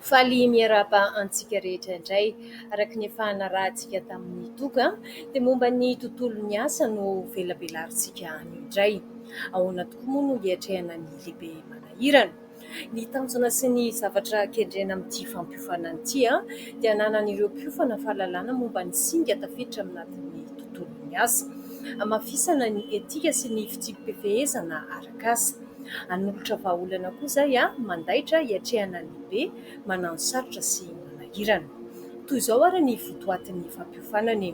Faly miarahaba antsika rehetra indray. Araka ny efa narahantsika tamin'ny toka dia momba ny tontolon'ny asa no velabelarintsika anio indray. Ahoana tokoa moa no hiatrehana ny lehibe manahirana? Ny tanjona sy ny zavatra kendrena amin'ity fampiofanana ity dia ananan'ireo mpiofana fahalalana momba ny singa tafiditra anatin'ny tontolon'ny asa. Hamafisana ny etika sy ny fitsipi-pifehezana arak'asa. Hanolotra vahaolana koa izay mandaitra hiatrehana ny lehibe manano sarotra sy manahirana. Toy izao ary ny votoatin'ny fampiofanana e!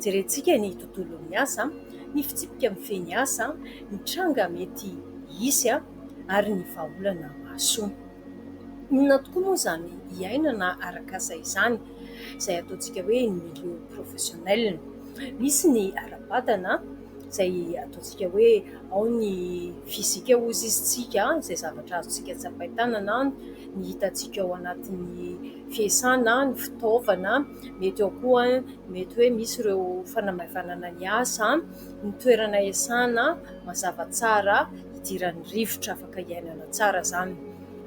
Jerentsika ny tontolon'ny asa, ny fitsipika mifehy ny asa, ny tranga mety hisy ary ny vahaolana mahasoa. Inona tokoa moa izany iainana arak'asa izany, izay ataontsika hoe ny milieu professionnel? Misy ny ara-batana, izay ataontsika hoe ao ny fizika hozy izy tsika, izay zavatra azontsika tsapain-tanana, ny hitantsika ao anatin'ny fiasana, ny fitaovana, mety ao koa mety hoe misy ireo fanamaivanana ny asa, ny toerana iasana mazava tsara, idiran'ny rivotra afaka iainana tsara izany.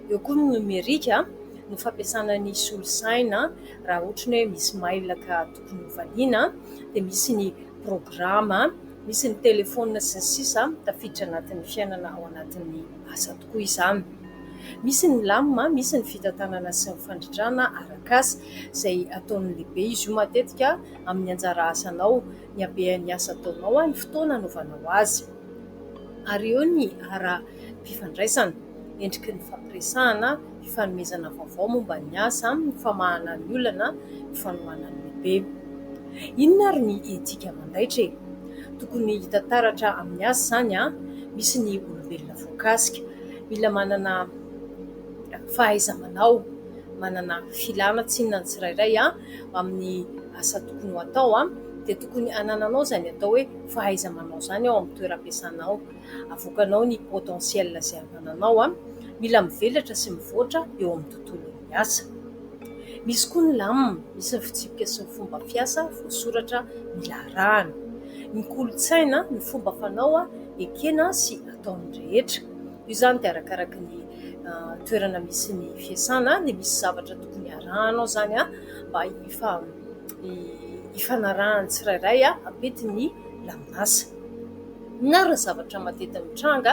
Eo koa ny nomerika, ny fampiasana ny solosaina raha ohatra ny hoe misy mailaka tokony hovaliana dia misy ny programa, misy ny telefaonina sy ny sisa tafiditra anatin'ny fiainana ao anatin'ny asa tokoa izany. Misy ny lamina, misy ny fitantanana sy ny fandrindrana arak'asa izay ataon'ny lehibe izy io matetika amin'ny anjara asanao, ny habean'ny asa ataonao, ny fotoana anaovanao azy. Ary eo ny ara-pifandraisana, endriky ny fampiresahana, fifanomezana vaovao momba ny asa, ny famahana ny olana, ny fanohanan'ny lehibe. Inona ary ny etika mandaitra e? Tokony hita taratra amin'ny asa izany an, misy ny olombelona voakasika. Mila manana fahaiza-manao, manana filana tsinona ny tsirairay amin'ny asa tokony ho atao dia tokony hanananao izany atao hoe fahaiza-manao izany ao amin'ny toeram-piasanao. Avoakanao ny potentiel izay anananao. Mila mivelatra sy mivoatra eo amin'ny tontolon'ny asa. Misy koa ny lamina, misy ny fitsipika sy ny fomba fiasa voasoratra mila arahana. Ny kolontsaina, ny fomba fanao ekena sy ataon'ny rehetra. Io izany dia arakaraky ny toerana misy ny fiasana dia misy zavatra tokony arahanao izany mba hifanarahan'ny tsirairay hampety ny lamin'asa. Inona ary ny zavatra matetika mitranga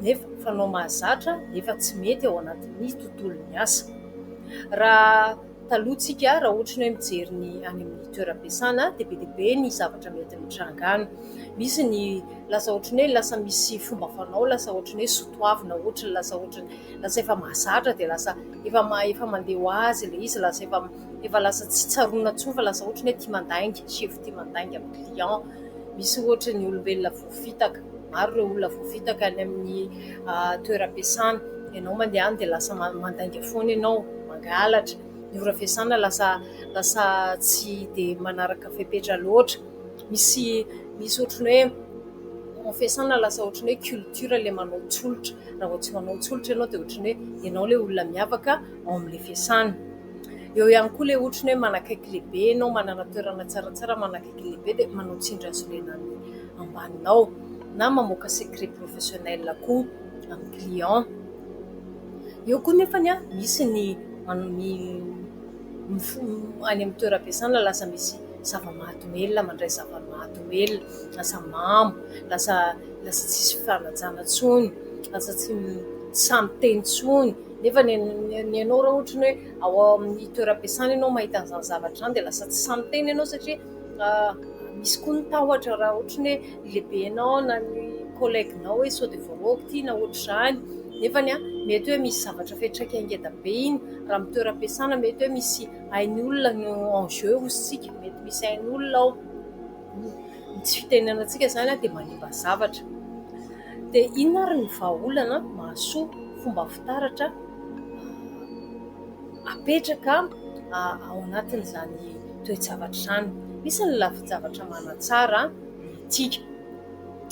nefa fanao mahazatra nefa tsy mety ao anatin'ny tontolon'ny asa? Raha taloha tsika raha ohatra ny hoe mijery ny any amin'ny toeram-piasana dia be dia be ny zavatra mety mitranga any. Misy ny lasa ohatry ny hoe lasa misy fomba fanao, lasa ohatry ny hoe soatoavina ohatry ny lasa ohatry ny lasa efa mahazatra dia lasa efa efa mandeha ho azy ilay izy, lasa efa efa lasa tsy tsaroana intsony fa lasa ohatry ny hoe tia mandainga, sefo tia mandainga amin'ny client. Misy ohatra ny olombelona voafitaka, maro ireo olona voafitaka any amin'ny toeram-piasana, ianao mandeha any dia lasa mandainga foana ianao, mangalatra, ny ora fiasana lasa lasa tsy dia manaraka fepetra loatra, misy misy ohatry ny hoe ao fiasana lasa ohatry ny hoe culture ilay manao tsolotra, raha vao tsy manao tsolotra ianao dia ohatry ny hoe ianao ilay olona miavaka ao amin'ilay fiasana. Eo ihany koa ilay ohatry ny hoe manakaiky lehibe ianao, manana toerana tsaratsara manakaiky lehibe dia manao tsindry hazo lena ny ambaninao na mamoaka secret professionnel koa amin'ny client. Eo koa nefany misy ny any amin'ny toeram-piasana lasa misy zava-mahadomelina, mandray zava-mahadomelina, lasa mamo, lasa lasa tsisy fanajana intsony, lasa tsy sahy miteny intsony. Nefa ny anao raha ohatra ny hoe ao amin'ny toeram-piasana ianao mahita an'izany zavatra izany dia lasa tsy sahy miteny ianao satria misy koa ny tahotra raha ohatra ny hoe ny lehibenao na ny collègue-nao hoe sao dia voaroaka ity na ohatr'izany. Nefa mety hoe misy zavatra fiantraikany ngeda be iny raha amin'ny toeram-piasana mety hoe misy ain'olona no en jeu hozy isika, mety misy ain'olona ao. Ny tsy fitenenantsika izany dia manimba zavatra. Dia inona ary ny vahaolana mahasoa fomba fitaratra apetraka ao anatin'izany toe-javatra izany? Misy ny lafin-javatra manatsara ny etika.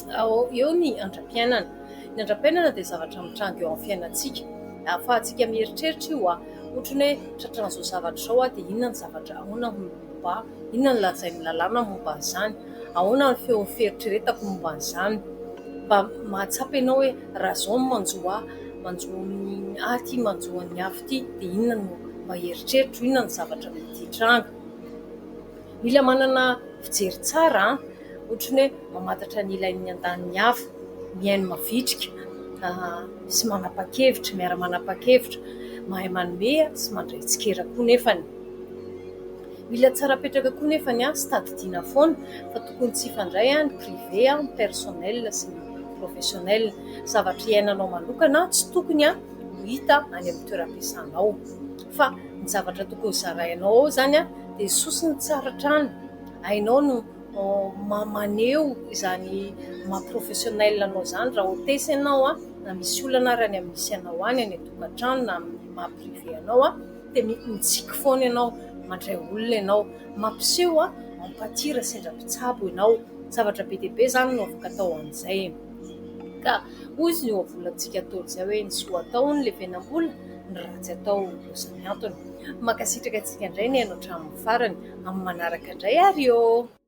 Eo ny andram-piainana. Ny andram-piainana dia zavatra mitranga eo amin'ny fiainantsika. Ahafahantsika mieritreritra io, ohatra ny hoe tratran'izao zavatra izao aho dia inona ny zavatra, ahoana no momba ahy? Inona no lazain'ny lalàna momba an'izany? Ahoana ny feon'ny fieritreretako momba an'izany? Mba mahatsapa ianao hoe raha izao no manjo ahy, manjo ny ahy ity, manjo an'ny hafa ity, dia inona no mba eritreritro, inona ny zavatra mety hitranga. Mila manana fijery tsara, ohatry ny hoe mamantatra ny ilain'ny andaniny hafa, mihaino mavitrika sy manapa-kevitra, miara-manapa-kevitra, mahay manome sy mandray tsikera koa nefany. Mila tsara petraka koa nefany sy tadidiana foana fa tokony tsy hifandray ny privé, ny personnel sy ny professionnel. Zavatra iainanao manokana tsy tokony ho hita any amin'ny toeram-piasanao fa ny zavatra tokony zarainao ao izany dia sosony tsara hatrany. Hainao no maneho izany maha professionnel anao izany raha hôtesse ianao na misy olana ary any amin'ny misy anao any, any an-tokantrano na amin'ny maha privé anao dia mitsiky foana ianao, mandray olona ianao, mampiseho empathie raha sendra mpitsabo ianao. Zavatra be dia be izany no afaka atao amin'izay. Ka hoy izy ny ohabolantsika Ntaolo izay hoe ny soa atao hono levenam-bola, ny ratsy atao loza mihantona. Mankasitraka antsika indray nihaino hatramin'ny farany. Amin'ny manaraka indray ary ô!